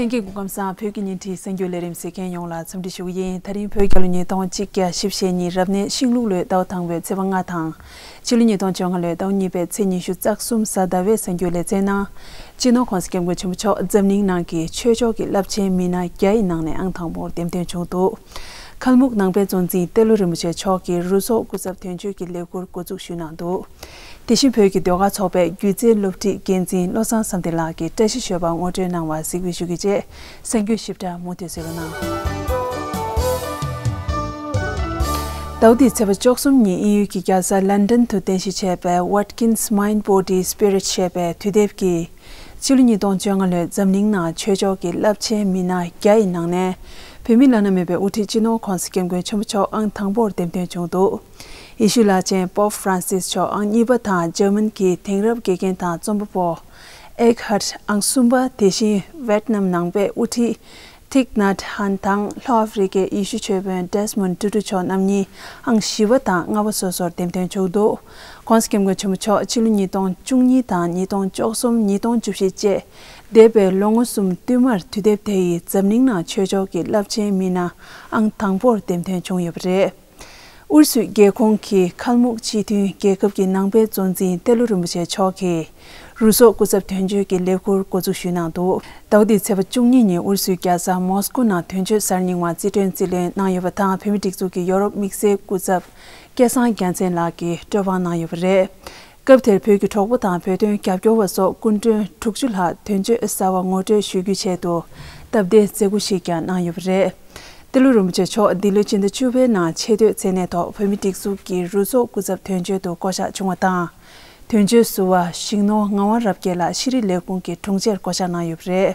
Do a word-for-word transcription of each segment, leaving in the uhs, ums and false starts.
ལྷན་རྒྱས་སྐུ་ཁམས་བཟང་། བོད་ཀྱི་བརྙན་འཕྲིན་གསར་འགྱུར་ལས་རིམ་གཟིགས་མཁན་ཡོངས་ལ་འཚམས་འདྲི་ཞུ་གི་ཡིན། ད་རིང་བོད་རྒྱལ་ལོ་ཉིས་སྟོང་གཅིག་བརྒྱ་བཞི་བཅུ་ཞེ་གཉིས་རབ་གནས་ཤིང་ལུག་ལོའི་ཟླ་བ་དང་པོའི་ཚེས་པ་ལྔ་དང་། ཕྱི་ལོ་ཉིས་སྟོང་བཅོ་ལྔ་ལོའི་ཟླ་བ་གཉིས་པའི་ཚེས་ཉི་ཤུ་རྩ་གསུམ་གཟའ་ཟླ་བའི་གསར་འགྱུར་ལེ་ཚན་ནང་། སྤྱི་ནོར་༸གོང་ས་༸སྐྱབས་མགོན་ཆེན་པོ་མཆོག་འཛམ་གླིང་ནང་གི་ཆོས་ཕྱོགས་ཀྱི་རླབས་ཆེན་མི་སྣ་བརྒྱ་ཡི་ནང་ནས་ཨང་དང་པོར་འདེམས་ཐོན་བྱུང་འདུག་ཁལ་མུག་ནང་པའི་གཙོ་འཛིན་ཏེ་ལོ་རིན་པོ་ཆེ་མཆོག་གིས་རུ་ཚོགས་སྐུ་ཚབ་དོན་གཅོད་ཀྱི་ལས་འཁུར་འགོ་འཛུགས་ཞུས་གནང་འདུག་དེ་བཞིན་བོད་ཀྱི་ཟློས་གར་ཚོགས་པའི་སྒྱུ་རྩལ་སློབ་ཁྲིད་འགན་འཛིན་བློ་བཟང་བསམ་གཏན་ལགས་ཀྱིས་བཀྲ་ཤིས་ཞོལ་པར་ངོ་སྤྲོད་གནང་བ་གཟིགས་འབུལ་ཞུ་རྒྱུ་བཅས། གསར་འགྱུར་ཞིབ་ཕྲ་མུ་མཐུད་གསན་རོགས་གནང་། ཟླ་བ་འདིའི་ཚེས་པ་བཅུ་གསུམ་ཉིན་དབྱིན་ཡུལ་གྱི་རྒྱལ་ས་ལན་ཌན་དུ་རྟེན་གཞི་བྱས་པའི་Watkins Mind Body Spirit ཞེས་པའི་དུས་དེབ་ཀྱིས། ཕྱི་ལོ་ཉིས་སྟོང་བཅོ་ལྔ་ལོའི་འཛམ་གླིང་ནང་ཆོས་ཕྱོགས་ཀྱི་རླབས་ཆེན་མི་སྣ་བརྒྱ་ཡི་ནང་ནས། བོད་མི་བླ་ན་མེད་པའི་དབུ་ཁྲིད་སྤྱི་ནོར་༸གོང་ས་༸སྐྱབས་མགོན་ཆེན་པོ་མཆོག་ཨང་དང་པོར་འདེམས་ཐོན་བྱུང་འདུག་ཡེ་ཤུ་བླ་ཆེན་Pope Francis མཆོག་ཨང་གཉིས་པ་དང་འཇར་མན་གྱི་དེང་རབས་དགེ་རྒན་དང་རྩོམ་པ་པོ་Eckhart ཨང་གསུམ་པ། དེ་བཞིན་ཝེད་ནམ་ནང་པའི་དབུ་ཁྲིད་Thich Nhat Hanh དང་ལྷོ་ཨ་ཧྥེ་རི་ཀའི་ཡེ་ཤུ་ཆོས་དཔོན་Desmond Tutu མཆོག་རྣམ་གཉིས་ཨང་བཞི་པ་དང་ལྔ་པ་སོ་སོར་འདེམས་ཐོན་བྱུང་འདུག ༸གོང་ས་༸སྐྱབས་མགོན་ཆེན་པོ་མཆོག་ཕྱི་ལོ་ཉིས་སྟོང་བཅུ་གཉིས་དང་ཉིས་སྟོང་བཅུ་གསུམ། ཉིས་སྟོང་བཅུ་བཞི་བཅས་འདས་པའི་ལོ་ངོ་གསུམ་བསྟུད་མར་དུས་དེབ་དེ་ཡི་འཛམ་གླིང་ནང་ཆོས་ཕྱོགས་ཀྱི་རླབས་ཆེན་མི་སྣ་ཨང་དང་པོར་འདེམས་ཐོན་བྱུང་ཡོད་པ་རེད། ཨུ་རུ་སུའི་རྒྱལ་ཁོངས་ཀྱི་ཁལ་མུག་སྤྱི་མཐུན་རྒྱལ་ཁབ་ཀྱི་ནང་པའི་གཙོ་འཛིན་ཏེ་ལོ་རིན་པོ་ཆེ་མཆོག་གིས་རུ་ཚོགས་སྐུ་ཚབ་དོན་གཅོད་ཀྱི་ལས་འཁུར་འགོ་འཛུགས་ཞུས་གནང་འདུག་ཟླ་བ་འདིའི་ཚེས་པ་བཅུ་གཉིས་ཉིན་ཨུ་རུ་སུའི་རྒྱལ་ས་མོ་སི་ཀོ་ནང་དོན་གཅོད་གསར་རྙིང་བ་རྩིས་སྤྲོད་རྩིས་ལེན་གནང་ཡོད་པ་དང་། བོད་མིའི་སྒྲིག་འཛུགས་ཀྱི་ཡོ་རོབ་དམིགས་བསལ་སྐུ་ཚབ་སྐལ་བཟང་རྒྱལ་མཚན་ལགས་ཀྱིས་སྤྲོད་དབང་གནང་ཡོད་པ་རེད། སྐབས་དེར་བོད་ཀྱི་གྲོགས་པོ་དང་བོད་དོན་རྒྱབ་སྐྱོར་བ་སོགས་སྐུ་མགྲོན་དྲུག་ཅུ་ལྷག་དོན་གཅོད་གསར་བ་ངོ་སྤྲོད་ཞུ་རྒྱུའི་ཆེད་དུ་སྟབས་བདེའི་མཛད་སྒོ་ཞིག་ཀྱང་གནང་ཡོད་པ་རེད། ཏེ་ལོ་རིན་པོ་ཆེ་མཆོག་འདི་ལོའི་ཕྱི་ཟླ་བཅུ་པའི་ནང་ཆེས་མཐོའི་མཚན་གནས་ཐོག་བོད་མིའི་སྒྲིག་འཛུགས་ཀྱི་རུ་ཚོགས་སྐུ་ཚབ་དོན་གཅོད་དུ་བསྐོ་གཞག་བྱུང་བ་དང་། དོན་གཅོད་ཟུར་པ་ཞིང་ནོར་ངག་དབང་རབ་རྒྱས་ལགས་ཤེས་རིག་ལས་ཁུངས་ཀྱི་དྲུང་ཆེར་བསྐོ་གཞག་གནང་ཡོད་པ་རེད།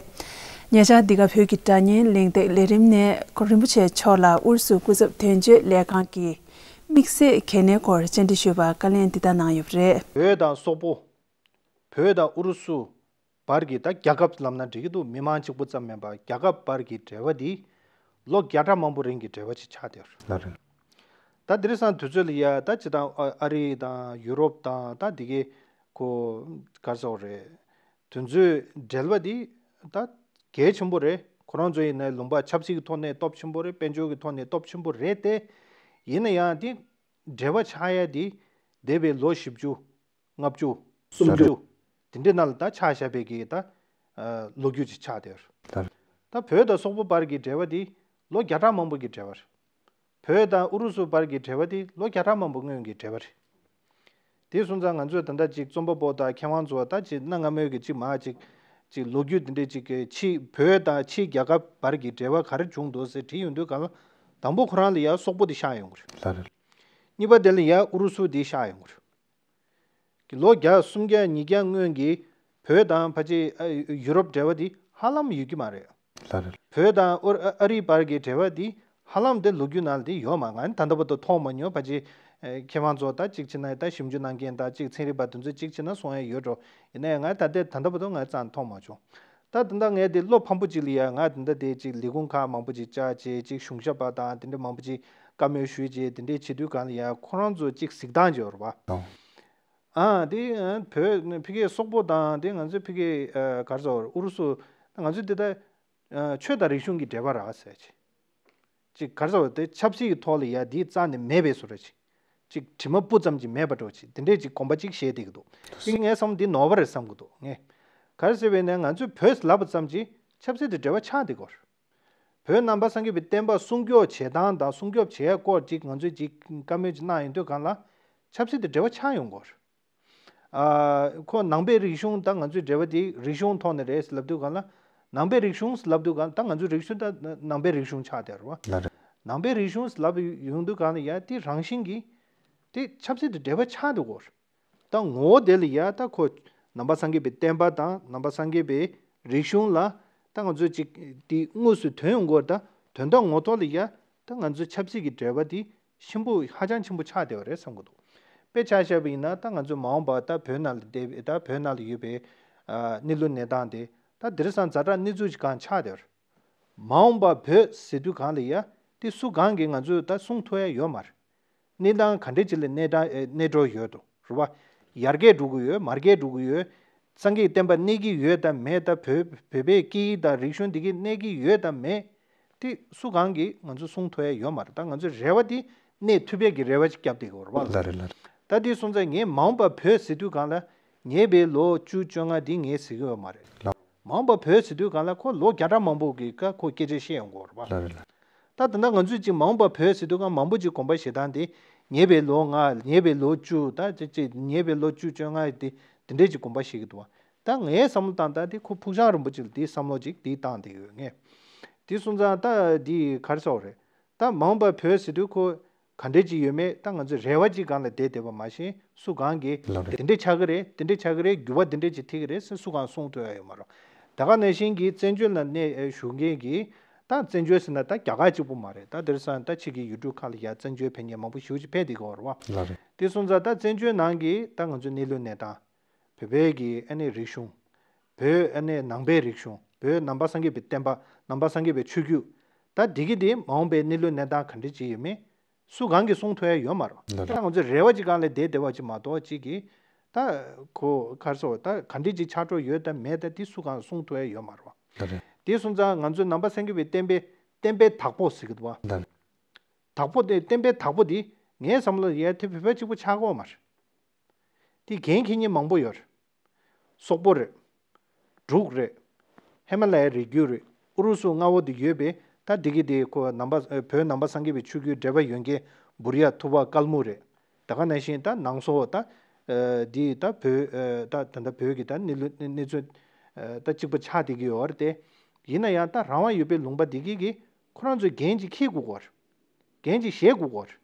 ཉེ་ཆར་འདི་ག་བོད་ཀྱི་སྒྲ་སྙན་གླེང་སྟེགས་ལས་རིམ་ནས་རིན་པོ་ཆེ་མཆོག་ལ་ཨུ་རུ་སུ་སྐུ་ཚབ་དོན་གཅོད་ལས་ཁང་གི་དམིགས་བསལ་གལ་གནད་སྐོར་བཅར་འདྲི་ཞུས་པར་བཀའ་ལན་འདི་ལྟར་གནང་ཡོད་པ་རེད། བོད་དང་སོག་པོ། བོད་དང་ཨུ་རུ་སུ་བར་གྱི། ད་རྒྱལ་ཁབ་ལབ་ན་འགྲིག་གི་འདུག་མི་མང་གཅིག་པུ་ཙམ་མིན་པར་རྒྱལ་ཁབ་བར་གྱི་འབྲེལ་བ་འདི་ལོ་བརྒྱ་ཕྲག་མང་པོ་རིང་གི་འབྲེལ་བ་ཅིག་ཆགས་བསྡད་ཡོད་རེད། ལགས་རེད། ད་དེང་སང་དུས་ཚོད་ལ་ཡ། ད་སྤྱིར་བཏང་ཨ་ཨ་རི་དང་ཡུ་རོབ་དང་ད་འདི་གའི་ཁོ་ག་རེ་ཟེར་དགོས་རེད། དེ་ཚོའི་འབྲེལ་བ་འདི་ད་གལ་ཆེན་པོ་རེད། ཁོ་རང་ཚོ་ཡིན་ན་ལུང་པ་ཆབ་སྲིད་ཀྱི་ཐོག་ནས་སྟོབས་ཆེན་པོ་རེད། དཔལ་འབྱོར་གྱི་ཐོག་ནས་སྟོབས་ཆེན་པོ་རེད་དེ། ཡིན་ན་ཡང་དེ་འབྲེལ་བ་ཆགས་ཡ་དེ་འདས་པའི་ལོ་བཞི་བཅུ། ལྔ་བཅུ། སུམ་ཅུ། དེ་འདྲའི་ནང་ལ་ད་ཆགས་བཞག་པའི་གི་ད་ལོ་རྒྱུས་ཅིག་ཆགས་བསྡད་ཡོད་རེད། ད་བོད་དང་སོག་པོ་བར་གྱི་འབྲེལ་བ་དེ་ལོ་བརྒྱ་ཕྲག་མང་པོ་གི་འབྲེལ་བ་རེད། བོད་དང་ཨུ་རུ་སུ་བར་གྱི་འབྲེལ་བ་དེ་ལོ་བརྒྱ་ཕྲག་མང་པོ་སྔོན་གྱི་འབྲེལ་བ་རེད། དེ་སོང་ཙང་ང་ཚོས་ད་ལྟ་ཅིག་རྩོམ་པ་པོ་དང་མཁས་དབང་ཚོ་ད་ཅིག་གནའ་སྔ་མོའི་གི་ཅིག་མ་ཅིག་ཅིག་ལོ་རྒྱུས་དེ་འདྲའི་ཅིག་གི་ཕྱིས། བོད་དང་ཕྱིས་རྒྱལ་ཁབ་བར་གྱི་འབྲེལ་བ་ག་རེ་བྱུང་འདུག་ཟེར་དྲིས་ཡོང་དུས་སྒང་ལ། དང་པོ་ཁོ་རང་ལ་ཡ་སོག་པོ་དེ་ཤར་ཡོང་གི་རེད། ལགས་རེད། གཉིས་པ་དེ་ལ་ཡ་ཨུ་རུ་སུ་དེ་ཤར་ཡོང་གི་རེད། ལོ་བརྒྱ་སུམ་བརྒྱ་ཉིས་བརྒྱ་སྔོན་གྱི་བོད་དང་ཕལ་ཆེར་ཨ་ཡུ་རོབ་འབྲེལ་བ་འདི་ཧ་ལམ་ཡོད་ཀྱི་མ་རེད། ལགས་རེད། བོད་དང་ཨུ་ཨ་རི་བར་གྱི་འབྲེལ་བ་འདི་ཧ་ལམ་དེ་ལོ་རྒྱུས་ནང་ལ་དེ་ཡོད་མ་རེད། ང་ནི་ད་ལྟ་བར་དུ་མཐོང་མ་མྱོང་། ཕལ་ཆེར་ཨ་མཁས་དབང་ཚོ་ད་གཅིག་བྱས་ན་ད་ཞིབ་འཇུག་གནང་མཁན་དང་གཅིག་ཚན་རིག་པ་དེ་ཚོས་གཅིག་བྱས་ན་གསུང་ཡ་ཡོད་འགྲོ། ཡིན་ན་ཡང་ང་ད་ལྟའི་ད་ལྟ་བར་དུ་ང་རྩ་ནས་མཐོང་མ་བྱུང་། ད་ད་ལྟ་ངས་དེ་བློ་ཕམ་པོ་ཅིག་ལ་ཡ། ང་དེ་འདྲ་དེ་ཅིག་ལས་ཁུངས་ཁག་མང་པོ་ཅིག་བཅར་བྱས། ཅིག་གཞུང་ཞབས་པ་དང་དེ་འདྲ་མང་པོ་ཅིག་བཀའ་མོལ་ཞུས་བྱས། དེ་འདྲའི་བྱེད་དུས་སྒང་ལ་ཡ་ཁོ་རང་ཚོ་ཅིག་གཟིགས་སྟངས་ཅིག་ཡོད་རེད་པ། ཨ་དེ་བོད་ཕ་གིའི་སོག་པོ་དང་དེ་ང་ཚོའི་ཕ་གིའི་ཨ་ག་རེ་ཟེར། ཨུ་རུ་སུ། ང་ཚོའི་དེ་ད་ཨ་ཆོས་དང་རིག་གཞུང་གི་འབྲེལ་བ་རེད་ཟེར་བྱས། ཅིག་ག་རེ་ཟེར། དེ་ཆབ་སྲིད་ཀྱི་ཐོག་ལ་ཡ་དེ་རྩ་ནས་མེད་པའི་བཟོ་འདྲ་ཅིག་ཅིག་དྲི་མ་སྤུ་ཙམ་ཅིག་མེད་པ་འདྲ་ཅིག་དེ་འདྲས་ཅིག་གོམ་པ་ཅིག་བཞེས་བསྡད་ཀྱི་འདུག་དེ་ངས་བསམ་འདི་ནོར་བ་རེད་བསམ་གྱི་འདུག་ངས་ག་རེ་ཟེར་བས་ན། ང་ཚོས་བོད་ལབ་པ་ཙམ་གྱིས་ཆབ་སྲིད་དེ་འབྲེལ་བ་ཆགས་བསྡད་ཀྱི་ཡོད་རེད། བོད་ནང་པ་སངས་རྒྱས་པའི་བསྟན་པ་སྲུང་སྐྱོབ་བྱེད་སྟངས་དང་སྲུང་སྐྱོབ་བྱེད་ཡ་སྐོར་ཅིག་ང་ཚོས་ཅིག་བཀའ་མོལ་ཅིག་གནང་ཡོང་དུས་སྒང་ལ། ཆབ་སྲིད་དེ་འབྲེལ་བ་ཆགས་ཡོང་གི་ཡོད་རེད། ཨ་ཁོ་ནང་པའི་རིག་གཞུང་དང་ང་ཚོའི་འབྲེལ་བ་དེ་རིག་གཞུང་ཐོག་ནས་རེད་ལབ་དུས་སྒང་ལ། ནང་པའི་རིག་གཞུང་ལབ་དུས་སྒང་ལ་ད་ང་ཚོའི་རིག་གཞུང་ད་ནང་པའི་རིག་གཞུང་ཆགས་བསྡད་རེད་པ། ལགས་རེད། ནང་པའི་རིག་གཞུང་ལབ་ཡོང་དུས་སྒང་ལ་ཡ་དེ་རང་བཞིན་གྱིས་དེ་ཆབ་སྲིད་དེ་འབྲེལ་བ་ཆགས་འདུག་གོ། ད་ངོ་བོ་དེ་ལ་ཡ་ད་ཁོ་ནང་པ་སངས་རྒྱས་པའི་བསྟན་པ་དང་ནང་པ་སངས་རྒྱས་པའི་རིག་གཞུང་ལ་ད་ང་ཚོས་ཅིག་དེ་དངོས་སུ་དོན་ཡོང་གི་ཡོད་རེད། ད་དོན་དག་ངོ་ཐོག་ལ་ཡ་ད་ང་ཚོའི་ཆབ་སྲིད་ཀྱི་འབྲེལ་བ་དེ་ཆེན་པོ་ཧ་ཅང་ཆེན་པོ་ཆགས་བསྡད་པ་རེད་བསམ་གྱི་འདུག་དཔེ་ཆ་བཞག་པ་ཡིན་ན་ད་ང་ཚོས་མ་འོངས་པ་ད་བོད་ནང་ལ་བསྡད་པའི་ད་བོད་ནང་ལ་ཡོད་པའི་ཨ་གནས་ལུགས་གནས་སྟངས་དེ་ད་དེང་སང་ཛ་དྲག་གནས་ཚུལ་ཅིག་གང་ཆགས་བསྡད་པ་རེད། མ་འོངས་པ་བོད་ཟེར་དུས་སྒང་ལ་ཡ་དེ་སུ་གང་གིས་ང་ཚོས་ད་གསུང་ཐུབ་ཡ་ཡོད་མ་རེད། གནས་སྟངས་ག་འདྲ་ཅིག་ལ་གནས་སྟངས་ཨེ་གནས་འགྲོ་ཡོད་དོ་རེད་པ། ཡར་རྒྱས་འགྲོ་གི་ཡོད། མར་རྒྱས་འགྲོ་གི་ཡོད། སངས་རྒྱས་བསྟན་པ་གནས་ཀྱི་ཡོད་དམ་མེད་དང་། བོད་བོད་པའི་སྐད་ཡིག་དང་རིག་གཞུང་འདི་གི་གནས་ཀྱི་ཡོད་དམ་མེད། དེ་སུ་གང་གིས་ང་ཚོ་གསུང་ཐུབ་ཡ་ཡོད་མ་རེད། ད་ང་ཚོའི་རེ་བ་དེ་གནས་ཐུབ་ཡས་ཀྱི་རེ་བ་ཅིག་བརྒྱབ་བསྡད་ཀྱི་ཡོད་རེད་པ། ལགས་རེད། ལགས་རེད། ད་དེ་སོང་ཙང་ངས་མ་འོངས་པ་བོད་ཟེར་དུས་སྒང་ལ་ཉེ་བའི་ལོ་བཅུ་བཅོ་ལྔ་འདི་ངས་ཟེར་གྱི་ཡོད་མ་རེད། ལགས། མ་འོངས་པ་བོད་ཟེར་དུས་སྒང་ལ་ཁོ་ལོ་བརྒྱ་ཕྲག་མང་པོ་གི་ཀ་ཁོ་སྐད་ཆ་བཤད་ཡོང་གི་ཡོད་རེད་པ། ལགས་རེད། ལགས། ད་ད་ལྟ་ང་ཚོས་ཅིག་མ་འོངས་པ་བོད་ཟེར་དུས་སྒང་མང་པོ་ཅིག་དགོངས་པ་བཞེས་སྟངས་དེ་ཉེ་བའི་ལོ་ལྔ། ཉེ་བའི་ལོ་བཅུ། ད་ཅིག་ཅིག་ཉེ་བའི་ལོ་བཅུ་བཅོ་ལྔ་དེ་དེ་འདྲས་ཅིག་དགོངས་པ་བཞེས་ཀྱི་འདུག་པ། ད་ངའི་བསམ་བློ་བཏང་སྟངས་དེ་ཁོ་ཕུགས་རྒྱང་རིང་པོ་ཅིག་ལ་དེའི་བསམ་བློ་ཅིག་དེ་བཏང་བསྡད་ཡོད་ངས། དེ་སོང་ཙང་ད་འདི་ག་རེ་ཟེར་དགོས་རེད། ད་མ་འོངས་པ་བོད་ཟེར་དུས་ཁོ་ག་འདྲས་ཅིག་ཡོད་མེད་ད་ང་ཚོས་རེ་བ་ཅིག་སྒང་ལ་བསྡད་བསྡད་པ་མ་གཞི་སུ་གང་གིས་ལགས་རེད། དེ་འདྲས་ཆགས་ཀྱི་རེད། དེ་འདྲས་ཆགས་ཀྱི་རེད། འགྱུར་བ་འདི་འདྲས་ཅིག་ཐེབས་ཀྱི་རེད་ཟེར་སུ་གང་གསུང་ཐུབ་ཡ་ཡོད་མ་རེད། ད་ག་ནང་བཞིན་གྱི་བཙན་བྱོལ་ནང་གནས་བཞུགས་མཁན་གྱི་ད་བཙན་བྱོལ་ཟེར་ན་ད་རྒྱ་གར་གཅིག་པུ་མ་རེད། ད་དེང་སང་ད་ཕྱི་གི་ཡུལ་གྲུ་ཁག་ལ་ཡ་བཙན་བྱོལ་ཕེབས་མཁན་མང་པོ་ཞེ་པོ་ཅིག་ཕེབས་བསྡད་ཀྱི་ཡོད་རེད་པ། ལགས་རེད། དེ་སོང་ཙང་ད་བཙན་བྱོལ་ནང་གི་ད་ང་ཚོའི་གནས་ལུགས་གནས་སྟངས། བོད་པའི་གི་ཨ་ནི་རིག་གཞུང་། བོད་ཨ་ནི་ནང་པའི་རིག་གཞུང་། བོད་ནང་པ་སངས་རྒྱས་པའི་བསྟན་པ། ནང་པ་སངས་རྒྱས་པའི་ཆོས་བརྒྱུད། ད་འདི་གི་དེ་མ་འོངས་པའི་གནས་ལུགས་གནས་སྟངས་ག་འདྲ་ཅིག་ཡོད་མེད་སུ་གང་གིས་གསུང་ཐུབ་ཡ་ཡོད་མ་རེད། ལགས་རེད། ད་ང་ཚོས་རེ་བ་ཅིག་སྒང་ལ་བསྡད་བསྡད་པ་ཅིག་མ་གཏོགས་ཅིག་གིས་ད་ཁོ་ག་རེ་ཟེར་ད་ག་འདྲ་ཅིག་ཆགས་འགྲོ་ཡོད་དམ་མེད་ད་དེ་སུ་གང་གསུང་ཐུབ་ཡ་ཡོད་མ་རེད། ལགས་རེད། དེ་སོང་ཙང་ང་ཚོའི་ནང་པ་སངས་རྒྱས་པའི་བསྟན་པའི་བསྟན་པའི་བདག་པོ་ཟེར་གི་འདུག་པ། ལགས་རེད། བདག་པོ་དེ་བསྟན་པའི་བདག་པོ་དེ་ངའི་བསམ་བློ་ཡ་དེ་བོད་པ་གཅིག་པུ་ཆགས་ཀྱི་ཡོད་མ་རེད། དེ་འགན་འཁྱེར་མཁན་མང་པོ་ཡོད་རེད། སོག་པོ་རེད། འབྲུག་རེད། ཧི་མ་ལ་ཡའི་རི་རྒྱུད་རེད། ཨུ་རུ་སུ་མངའ་འོག་ཏུ་ཡོད་པའི་ད་འདི་གི་དེ་ཁོ་ནང་པ་བོད་ནང་པ་སངས་རྒྱས་པའི་ཆོས་བརྒྱུད་འབྲེལ་བ་ཡོད་མཁན་བུར་ཡ་ཐུ་བ་དཀར་མོ་རེད། ད་ག་ནང་བཞིན་ད་ནང་སོག་ད་འདི་ད་བོད་ད་ད་ལྟ་བོད་ཀྱི་ད་གནས་ལུགས་གནས་ཚུལ་ད་གཅིག་པ་ཆགས་བསྡད་ཀྱི་ཡོད་རེད་དེ། ཡིན་ན་ཡང་ད་རང་དབང་ཡོད་པའི་ལུང་པ་འདི་གི་གི་ཁོ་རང་ཚོས་འགན་ཅིག་འཁྱེར་དགོས་ཀྱི་ཡོད་རེད། འགན་ཅིག་བཞེས་དགོས་ཀྱི་ཡོད་རེད།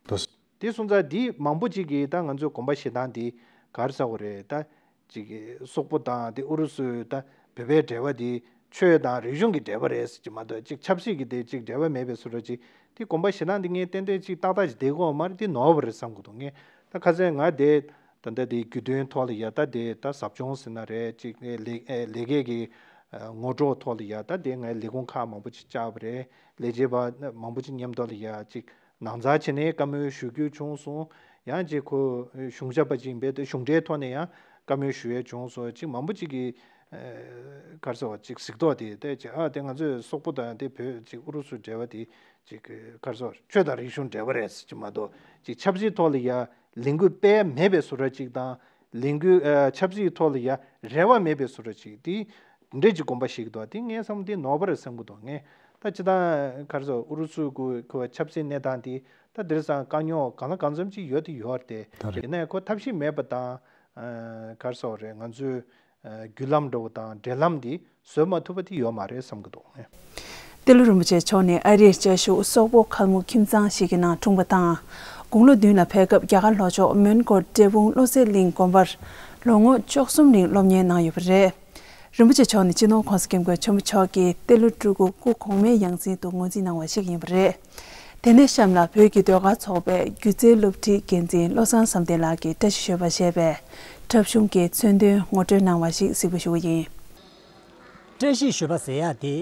ལགས། དེ་སོང་ཙང་འདི་མང་པོ་ཅིག་གིས་ད་ང་ཚོའི་དགོངས་པ་བཞེས་སྟངས་འདི་ག་རེ་ཟེར་དགོས་རེད། ད་ཅིག་སོག་པོ་དང་དེ་ཨུ་རུ་སུ་ད་བོད་པའི་འབྲེལ་བ་འདི་ཆོས་དང་རིག་གཞུང་གི་འབྲེལ་བ་རེད་ཟེར་གྱི་མ་གཏོགས་ཅིག་ཆབ་སྲིད་ཀྱི་དེ་ཅིག་འབྲེལ་བ་མེད་པའི་བཟོ་འདྲ་ཅིག་དེ་དགོངས་པ་བཞེས་སྟངས་འདི་ངས་ཏན་ཏན་ཅིག་ཏག་ཏག་ཅིག་བསྡད་ཀྱི་ཡོད་མ་རེད། དེ་ནོར་བ་རེད་བསམ་གྱི་འདུག་ངས་ད་ཁ་སང་ང་དེ་ད་ལྟ་དེ་རྒྱུས་སྟོན་ཐོག་ལ་ཡ་ད་དེ་ད་ཟབ་སྦྱོང་ཟེར་ན་རེད། ཅིག་ལས་ལས་ཀའི་གི་ངོ་སྤྲོད་ཐོག་ལ་ཡ་ད་དེ་ངས་ལས་ཁུངས་ཁག་མང་པོ་ཅིག་བཅར་བ་རེད། ལས་བྱེད་པ་མང་པོ་ཅིག་མཉམ་དུ་ལ་ཡ་ཅིག་ནང་ཚགས་བྱས་ནས་བཀའ་མོལ་ཞུ་རྒྱུ་བྱུང་སོང་། ཡང་ཅིག་ཁོ་གཞུང་ཞབས་པ་ཅིག་ཡིན་པས་དེ་གཞུང་འབྲེལ་ཐོག་ནས་ཡང་བཀའ་མོལ་ཞུ་ཡས་བྱུང་སོང་། ཅིག་མང་པོ་ཅིག་གིས་ག་རེ་ཟེར་བ་ཅིག་གཟིགས་རྟོག་དེ་དེ་ཅིག་ཨ་དེ་ང་ཚོས་སོག་པོ་དང་དེ་བོད་ཅིག་ཨུ་རུ་སུ་འབྲེལ་བ་དེ་ཅིག་ག་རེ་ཟེར་བ་ཆོས་དང་རིག་གཞུང་འབྲེལ་བ་རེད་ཟེར་གྱི་མ་གཏོགས་ཅིག་ཆབ་སྲིད་ཐོག་ལ་ཡ་ལས་འགུལ་སྤེལ་མེད་པའི་བཟོ་འདྲ་ཅིག་དང་། ལས་འགུལ་ཨ་ཆབ་སྲིད་ཐོག་ལ་ཡ་རེ་བ་མེད་པའི་བཟོ་འདྲ་ཅིག་དེ་འདྲས་ཅིག་དགོངས་པ་བཞེས་ཀྱི་འདུག་དེ་ངས་བསམ་དེ་ནོར་བ་རེད་བསམ་གྱི་འདུག་ངས་ད་སྤྱིར་བཏང་ག་རེ་ཟེར་ཨུ་རུ་སུ་གི་ཁོ་ཆབ་སྲིད་གནས་སྟངས་དེ་ད་དེང་སང་དཀའ་རྙོག་གང་ལ་གང་འཚམ་ཅིག་ཡོད་དེ་ཡོད་རེད་དེ། ད་རེད། ཡིན་ནའི་ཁོ་ཐབས་ཤེས་མེད་པ་དང་ཨ་ག་རེ་ཟེར་རེད། ང་ཚོའི་ཨ་བརྒྱུད་ལམ་འདྲ་བོ་དང་འབྲེལ་ལམ་དེ་བཟོས་མ་ཐུབ་པ་དེ་ཡོད་མ་རེད་བསམ་གྱི་འདུག་ངས། ཏེ་ལོ་རིན་པོ་ཆེ་མཆོག་ནི་ཨ་རིར་བཅའ་བཞུགས་སོག་པོ་ཁལ་མུ་ཁྱིམ་ཚང་ཞིག་གི་ནང་འཁྲུངས་པ་དང་། དགུང་ལོ་བདུན་ལ་ཕེབས་སྐབས་རྒྱ་གར་ལྷོ་ཕྱོགས་མོན་གྷོ་འབྲས་སྤུངས་བློ་གསལ་གླིང་དགོན་པར་ལོ་ངོ་བཅུ་གསུམ་རིང་སློབ་གཉེར་གནང་ཡོད་པ་རེད། རིན་པོ་ཆེ་མཆོག་ནི་སྤྱི་ནོར་༸གོང་ས་༸སྐྱབས་མགོན་ཆེན་པོ་མཆོག་གིས་ཏེ་ལོ་སྤྲུལ་སྐུ་སྐུ་གོང་མའི་ཡང་སྲིད་དུ་ངོས་འཛིན་གནང་བ་ཞིག་ཡིན་པ་རེད། དེ་ནས་གཤམ་ལ་བོད་ཀྱི་ཟློས་གར་ཚོགས་པའི་སྒྱུ་རྩལ་སློབ་ཁྲིད་འགན་འཛིན་བློ་བཟང་བསམ་གཏན་ལགས་ཀྱིས་བཀྲ་ཤིས་ཞོལ་པར་ཞེས་པའི་འཁྲབ་གཞུང་གི་མཚོན་དོན་ངོ་སྤྲོད་གནང་བ་ཞིག་གཟིགས་འབུལ་ཞུ་གི་ཡིན། བཀྲ་ཤིས་ཞོལ་པ་ཟེར་ཡག་དེ།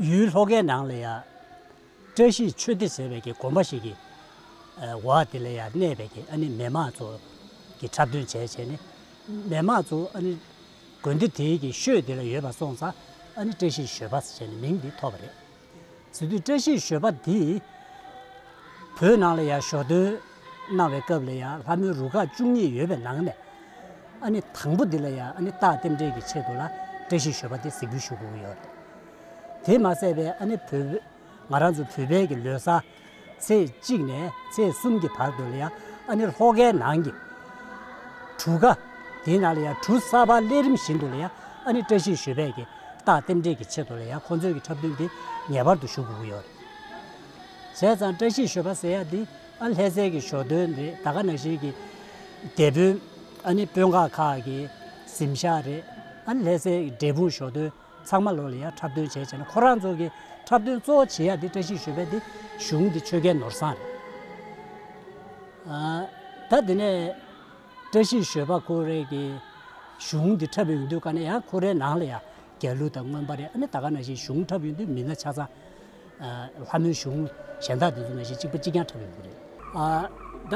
ཡུལ་ལྷོ་ཁའི་ནང་ལ་ཡ། བཀྲ་ཤིས་ཆོས་སྡེ་ཟེར་བའི་གི་དགོན་པ་ཞིག་གི་འོག་དེ་ལ་ཡ་གནས་པའི་གི་ཨ་ནི་མི་མང་ཚོ་གི་འཁྲབ་སྟོན་བྱས་བྱས་ནས། མི་མང་ཚོ་ཨ་ནི་དགོན་སྡེ་དེའི་གི་ཤོད་དེ་ལ་ཡོད་པ་སོང་ཙང་ཨ་ནི་བཀྲ་ཤིས་ཞོལ་པ་ཟེར་བྱས་ནས་མིང་འདི་ཐོབ་པ་རེད། ཟེར་དུས་བཀྲ་ཤིས་ཞོལ་པ་འདི་བོད་ནང་ལ་ཡང་ཞོ་སྟོན་གནང་བའི་སྐབས་ལ་ཡང་ལྷ་མོའི་རུ་ཁག་བཅུ་གཉིས་ཡོད་པའི་ནང་ནས་ཨ་ནི་དང་པོ་འདི་ལ་ཡང་ཨ་ནི་རྟགས་རྟེན་འབྲེལ་གྱི་ཆེད་དུ་ལ་བཀྲ་ཤིས་ཞོལ་པ་འདི་གཟིགས་འབུལ་ཞུ་དགོས་ཀྱི་ཡོད་རེད། དེ་མ་ཟད་པའི་ཨ་ནི་བོད་ང་རང་ཚོ་བོད་པའི་གི་ལོ་གསར་ཚེས་གཅིག་ནས་ཚེས་གསུམ་གྱི་བར་དུ་ལ་ཡང་ཨ་ནི་ལྷོ་ཁའི་ནང་གི་གྲུ་ཁ་དེའི་ནང་ལ་ཡང་གྲུ་གསར་པ་ལས་རིམ་བཞིན་དུ་ལ་ཡང་ཨ་ནི་བཀྲ་ཤིས་ཞོལ་པའི་གི་རྟགས་རྟེན་འབྲེལ་གྱི་ཆེད་དུ་ལ་ཡང་ཁོང་ཚོའི་གི་འཁྲབ་སྟོན་འདི་ངེས་པར་དུ་ཞུ་དགོས་ཀྱི་ཡོད་རེད། བྱས་ཙང་བཀྲ་ཤིས་ཞོལ་པ་ཟེར་ཡ་འདི་ཨ་ལྷ་སའི་གི་ཞོ་སྟོན་རེད། ད་ག་ནང་བཞིན་གྱི་སྡེ་དཔོན་ཨ་ནི་དཔོན་ཁག་ཁག་གི་གཟིམ་ཤག་རེད། ཨ་ནི་ལྷ་སའི་འབྲས་སྤུངས་ཞོ་སྟོན་ཚང་མ་ལོ་ལ་ཡང་འཁྲབ་སྟོན་བྱས་བྱས་ན་ཁོ་རང་ཚོ་གི་འཁྲབ་སྟོན་གཙོ་བོ་བྱེད་ཡ་འདི་བཀྲ་ཤིས་ཞོལ་པའི་འདི་གཞུང་འདི་ཆོས་རྒྱལ་ནོར་བཟང་རེད། ཨ་ད་དེ་ནས་བཀྲ་ཤིས་ཞོལ་པ་ཁོ་རའི་གི་གཞུང་འདི་འཁྲབ་ཡོང་དུས་ག་ནས་ཡང་ཁོ་རའི་ནང་ལ་ཡང་རྒྱལ་གླུ་དང་རྔོན་པ་རེད། ཨ་ནི་ད་ག་ནང་བཞིན་གཞུང་འཁྲབ་ཡོང་དུས་མི་སྣ་ཆ་ཚང་ཨ་ལྷ་མོའི་གཞུང་གཞན་དག་དེ་ཚོ་ནང་བཞིན་གཅིག་པ་གཅིག་རྐྱང་འཁྲབ་ཡོང་གི་རེད། ཨ་ད་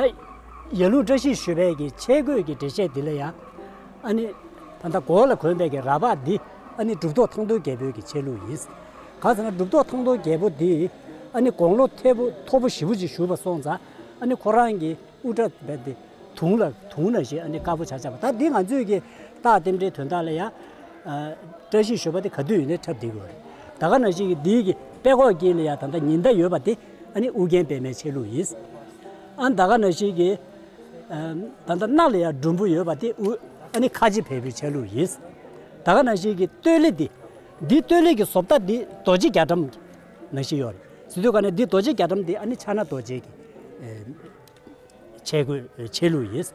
ཡར་ཀླུང་བཀྲ་ཤིས་ཞོལ་པའི་གི་ཆས་གོས་ཀྱི་འགྲེལ་བཤད་འདི་ལ་ཡང་ ཨ་ནི་ད་ལྟ་གོ་ལ་གོན་པའི་གི་ར་ཕག་འདི་ཨ་ནི་གྲུབ་ཐོབ་ཐང་སྟོང་རྒྱལ་པོའི་གི་ཆས་ལུགས་ཡིན། གང་ཟེར་ན་གྲུབ་ཐོབ་ཐང་སྟོང་རྒྱལ་པོ་འདི་ཨ་ནི་དགུང་ལོ་མཐོ་པོ་མཐོ་པོ་ཞེ་པོ་ཅིག་བཞུགས་པ་སོང་ཙང་ཨ་ནི་ཁོ་རང་གི་དབུ་སྐྲ་བས་ཏེ་དུང་ལ་དུང་ནང་བཞིན་ཨ་ནི་དཀར་པོ་ཆགས་ཆགས་པ། ད་འདི་ང་ཚོས་ཀྱི་སྟག་རྟེན་འབྲེལ་དོན་དག་ལ་ཡང་བཀྲ་ཤིས་ཞོལ་པ་དེ་ག་དུས་ཡིན་ནའི་འཁྲབ་བསྡད་དགོས་རེད། ད་ག་ནང་བཞིན་གྱི་འདིའི་གི་པད་ཀོག་དཀྱིལ་ལ་ཡང་ད་ལྟ་ཉི་ཟླ་ཡོད་པ་དེ་ཨ་ནི་ཨུ་རྒྱན་པདྨའི་ཆས་ལུགས་ཡིན། ཨ་ད་ག་ནང་བཞིན་གྱི་ད་ལྟ་སྣ་ལ་ཡང་འབྲུམ་བུ་ཡོད་པ་དེ་ཨུ་ཨ་ནི་ཁ་ཆེ་བལ་པོའི་ཆས་ལུགས་ཡིན། ད་ག་ནང་བཞིན་གྱི་སྟོད་ལི་འདི་འདི་སྟོད་ལི་གི་བཟོ་ལྟ་འདི་རྡོ་རྗེ་རྒྱ་གྲམ་ནང་བཞིན་ཡོད་རེད། ཟེར་དུས་ག་ནས་འདི་རྡོ་རྗེ་རྒྱ་གྲམ་འདི་ཨ་ནི་ཕྱག་ན་རྡོ་རྗེ་གི་ཆས་གོས་ཆས་ལུགས་ཡིན།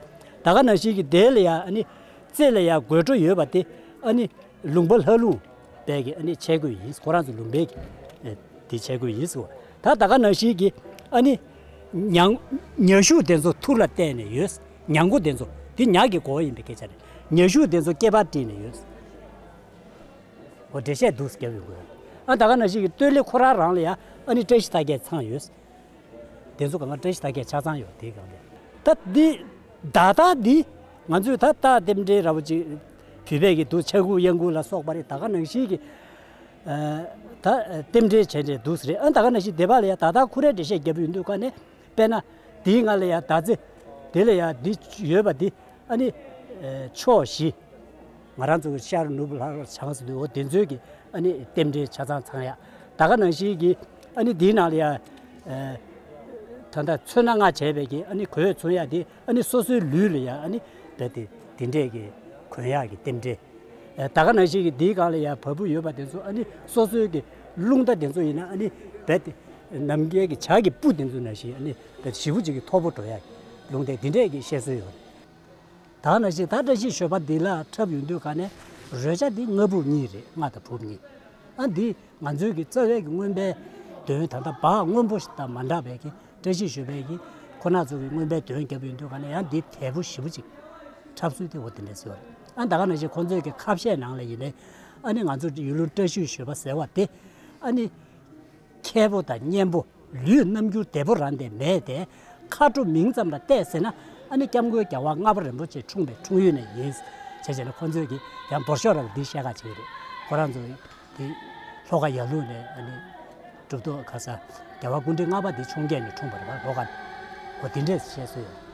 ད་ག་ནང་བཞིན་གྱི་དེ་ལ་ཡང་ཨ་ནི་རྩེ་ལ་ཡང་དགོད་བྲོ་ཡོད་པ་དེ་ཨ་ནི་ལུང་པ་ལྷ་ལུང་པའི་གི་ཨ་ནི་ཆས་གོས་ཡིན། ཁོ་རང་ཚོ་ལུང་པའི་གི་དེ་ཆས་གོས་ཡིན་ཟེར་བ། ད་ད་ག་ནང་བཞིན་གྱི་ཨ་ནི་ཉང་ཉ་ཤུག་དེ་ཚོ་ཐུར་ལ་བལྟས་ནས་ཡོད། ཉ་མགོ་དེ་ཚོ་དེ་ཉ་གི་མགོ་བོ་ཡིན་པའི་སྐད་ཆ་རེད། ཉ་ཤུག་དེ་ཚོ་སྐེད་པར་དཀྲིས་ནས་ཡོད། འོ་འགྲེལ་བཤད་འདུག་སེ་རྒྱབ་ཡོང་གི་ཡོད། ཨ་ད་ག་ནང་བཞིན་གྱི་སྟོད་ལི་ཁོ་རང་རང་ལ་ཡང་ཨ་ནི་བཀྲ་ཤིས་རྟགས་བརྒྱད་ཚང་ཡོད། དེ་ཚོ་གང་ག་བཀྲ་ཤིས་རྟགས་བརྒྱད་ཆ་ཚང་ཡོད་དེའི་སྒང་ལ། ད་འདི་ད་ལྟ་འདི་ང་ཚོས་ད་ལྟ་རྟེན་འབྲེལ་ར་བ་ཅིག་བུད་པའི་གི་འདུག་ཆ་ཁུག་གཡང་ཁུག་ལ་སོགས་པ་རེད། ད་ག་ནང་བཞིན་གྱི་ད་རྟེན་འབྲེལ་བྱས་ནས་འདུག་སེ་རེད། ཨ་ད་ག་ནང་བཞིན་སྡེ་པ་ལ་ཡང་ད་ལྟ་ཁོ་རའི་འགྲེལ་བཤད་རྒྱབ་ཡོང་དུས་ག་ནས་དཔེར་ན་འདིའི་ང་ལ་ཡང་ད་ཚེ་དེ་ལ་ཡང་འདི་ཡོད་པ་འདི་ཨ་ནི་ཕྱོགས་བཞི། ང་རང་ཚོ་གི་ཤར་ནུབ་ལྷོ་བྱང་ཟེར་དུས་འོ་དེ་ཚོའི་གི་ཨ་ནི་རྟེན་འབྲེལ་ཆ་ཚང་ཚང་ཡ། ད་ག་ནང་བཞིན་གྱི་ཨ་ནི་འདིའི་ནང་ལ་ཡ་ད་ལྟ་ཚོན་སྣ་ལྔ་བྱས་པའི་གི་ཨ་ནི་གོས་མཚོན་ཡ་དེ་ཨ་ནི་སོ་སོའི་ལུས་ལ་ཡ་ཨ་ནི་རྦད་དེ་དེ་འདྲས་ཀྱི་གོན་ཡག་གི་རྟེན་འབྲེལ། ད་ག་ནང་བཞིན་གྱི་འདིའི་སྒང་ལ་ཡ་བ་སྤུ་ཡོད་པ་དེ་ཚོ་ཨ་ནི་སོ་སོའི་གི་རླུང་རྟ་དེ་ཚོ་ཡིན་ན་ཨ་ནི་རྦད་དེ་ནམ་མཁའི་གི་བྱ་གི་སྤུ་དེ་ཚོ་ནང་བཞིན་ཨ་ནི་རྦད་དེ་ཞེ་པོ་ཅིག་གི་མཐོ་པོ་འགྲོ་ཡ་གི་རླུང་རྟའི་དེ་འདྲས་ཀྱི་བཤད་སྲོལ་ཡོད་རེད། ད་ནང་བཞིན་ད་བཀྲ་ཤིས་ཞོལ་པ་འདི་ལ་འཁྲབ་ཡོང་དུས་ག་ནས་རོལ་ཆ་འདི་རྔ་ཕུབ་གཉིས་རེད། རྔ་དང་ཕུབ་གཉིས། ཨ་འདི་ང་ཚོའི་གི་རྩ་བའི་གི་རྔོན་པའི་འདོན་ད་ལྟ་འབག་སྔོན་པོ་ཞིག་དང་མ་འདྲ་བའི་གི་བཀྲ་ཤིས་ཞོལ་པའི་གི་ཁོ་ན་ཚོ་གི་རྔོན་པའི་འདོན་རྒྱབ་ཡོང་དུས་ག་ནས་ཡང་འདི་དལ་པོ་ཞེ་པོ་ཅིག་འཁྲབ་ཚུལ་དེ་འོ་དེ་འདྲས་ཟེར་བ་རེད། ཨ་ད་ག་ནང་བཞིན་ཁོང་ཚོའི་གི་ཁ་བཤད་ནང་ལ་ཡིན་ནའི་ཨ་ནི་ང་ཚོ་ཡུལ་ལུང་བཀྲ་ཤིས་ཞོལ་པ་ཟེར་བ་དེ་ཨ་ནི། མཁས་པོ་དང་སྙན་པོ། ལུས་རྣམ་འགྱུར་བདེ་པོ་རང་དེ་མེད་དེ། མཁའ་འགྲོ་མིང་ཙམ་ལ་བལྟས་ཟེར་ན་ཨ་ནི་སྐྱབས་མགོན་རྒྱལ་བ་ལྔ་པ་རིན་པོ་ཆེ་འཁྲུངས་པའི་འཁྲུངས་ཡུལ་ནས་ཡིན། བྱས་བྱས་ན་ཁོ་ཚོས་ཀྱིས་ཡང་འབོར་ཤོག་ར་ལ་འདི་བཤད་ཁ་བྱེད་རེད། ཁོ་རང་ཚོ་འདི་ལྷོ་ཁ་ཡར་ལུང་ནས་ཨ་ནི་གྲུབ་ཐོབ་ཁ་ས་རྒྱལ་བ་སྐུ་ཕྲེང་ལྔ་པ་འདི་འཁྲུངས་རྒྱལ་ནས་འཁྲུངས་པ་རེད་པ་ལྷོ་ཁ་ནས། འོ་དེ་འདྲས་བཤད་སྲོལ་ཡོད།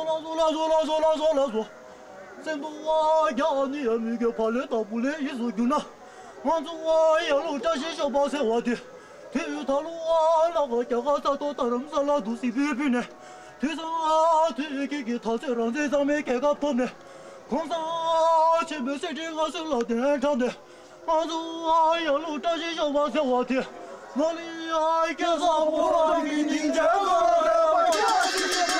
ལགས་སོ་ལགས་སོ་ལགས་སོ་ལགས་སོ་ལགས་སོ། སེམས་སྡུག་བ་རྒྱ་ནི་ཡ་མི་དགོས་པ་ལས་དང་པོ་ལས་ཡིད་སུ་གྱུར་ན། ང་ཚོ་བ་ཡ་ལུ་བཀྲ་ཤིས་ཤོག་པ་ཟེར་བ་དེ། དུས་ད་ལུ་བ་ལ་བ་རྒྱ་གར་ས་ཐོག་ད་རམ་ས་ལ་དུ་སི་བི་བི་ནས། དུས་སང་དུས་ཀྱི་གི་ཐག་ཚད་རང་བཙན་གཙང་མའི་རྒྱལ་ཁབ་ཐོབ་ནས། གོང་ས་ཆེན་པོའི་སྲིད་ཁྲི་མངའ་གསོལ་ལ་གདན་དྲངས་ཏེ། ང་ཚོ་ཡ་ལུ་བཀྲ་ཤིས་ཤོག་པ་ཟེར་བ་དེ། ནོར་ལི་ཡ་སྐལ་བཟང་བུ་རང་གི་སྙིང་རྗེ་ལ་རེ་བ་རྒྱ་ཆེ་ཞིག་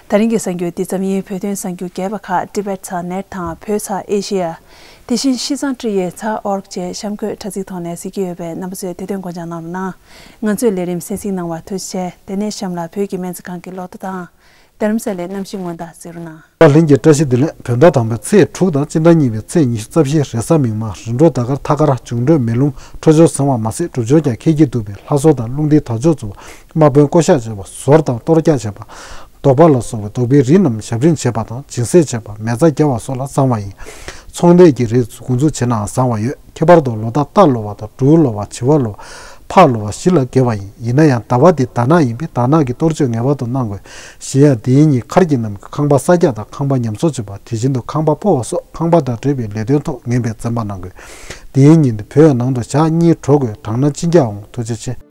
ད་རིང་གི་གསར་འགྱུར་འདི་ཙམ་ཡིན། བོད་དོན་གསར་འགྱུར་རྒྱས་པ་ཁག་Tibet ཚ་ནེཊ་དང་བོད་ཚ་ཨེ་ཤེ་ཡ། དེ་བཞིན་ཤིས་ཙང་ཀྲི་ཡའི་ཚ་ཨོར་གྱི་གཤམ་འཁོད་དྲ་ཚིགས་ཐོག་ནས་གཟིགས་ཀྱི་ཡོད་པས་རྣམ་པ་ཚོས་དེ་དོན་སྐོར་སྦྱང་གནང་རོགས་གནང་། ང་ཚོའི་ལས་རིམ་གསན་གཟིགས་གནང་བར་ཐུགས་རྗེ་ཆེ། དེ་ནས་གཤམ་ལ་བོད་ཀྱི་སྨན་རྩིས་ཁང་གི་ལོ་ཐོ་དང་། རྡ་རམ་ས་ལའི་གནམ་གཤིས་སྔོན་བརྡ་གཟིགས་རོགས་གནང་། ལྷན་རྒྱས་བཀྲ་ཤིས་བདེ་ལེགས། བོད་ཟླ་དང་པོའི་ཚེས་དྲུག་དང་སྤྱི་ཟླ་གཉིས་པའི་ཚེས་ཉི་ཤུ་རྩ་བཞི་རེས་གཟའ་མིག་དམར། རི་འབྲོག་ཟླ་སྐར་ཐ་སྐར། འབྱུང་འཕྲོད་མེ་རླུང་། འཕྲོད་སྦྱོར་ཟིང་བ་མ་ཟད་སྒྲུབ་སྦྱོར་ཀྱང་ཁྱད་ཀྱིས་གཏུགས་པའི་ལྷ་གསོལ་དང་རླུང་རྟའི་དར་ལྕོག་འཚོ་བ། དམག་དཔོན་བསྐོ་གཞག་བྱེད་པ། ཟོར་དང་གཏོར་རྒྱག་བྱེད་པ། བཟློག་པ་ལ་སོགས་པའི་བཟློག་པའི་རིགས་རྣམས་ཞབས་འབྲིང་བྱེད་པ་དང་། སྦྱིན་སྲེག་བྱེད་པ། མེ་བཙའ་བརྒྱབ་པ་སོགས་ལ་བཟང་བ་ཡིན། ཚོང་ལས་ཀྱི་རིགས་འགོ་འཛུགས་བྱེད་ནའང་བཟང་བ་ཡོད། ཁྱད་པར་དུ་ལོ་རྟགས་རྟ་ལོ་བ་དང་འབྲུག་ལོ་བ། བྱི་བ་ལོ་བ། ཕག་ལོ་བ་བཞི་ལ་དགེ་བ་ཡིན། ཡིན་ན་ཡང་ཟླ་བ་འདི་དར་ནག་ཡིན་པས་དར་ནག་གི་གཏོར་མཆོད་ངེས་པར་དུ་གནང་དགོས། གཞན་ཡང་འདིའི་ཉིན་མཁར་གྱི་རྣམས་ཀྱི་ཁང་པ་གསར་རྒྱག་དང་ཁང་པ་ཉམས་གསོ་བྱེད་པ། དེ་བཞིན་དུ་ཁང་པ་སྤོ་བ་སོགས་ཁང་པ་དང་འབྲེལ་བའི་ལས་དོན་ཐོག་ངན་པའི་འཛེམ་པ་གནང་དགོས། འདིའི་ཉིན་འདི་བོད་ནང་དུ་ཞག་གཉིས་འགྲོ་དགོས། གྲང་ན་གཅིན་སྐྱག་འོང་། ཐུགས་རྗེ་ཆེ།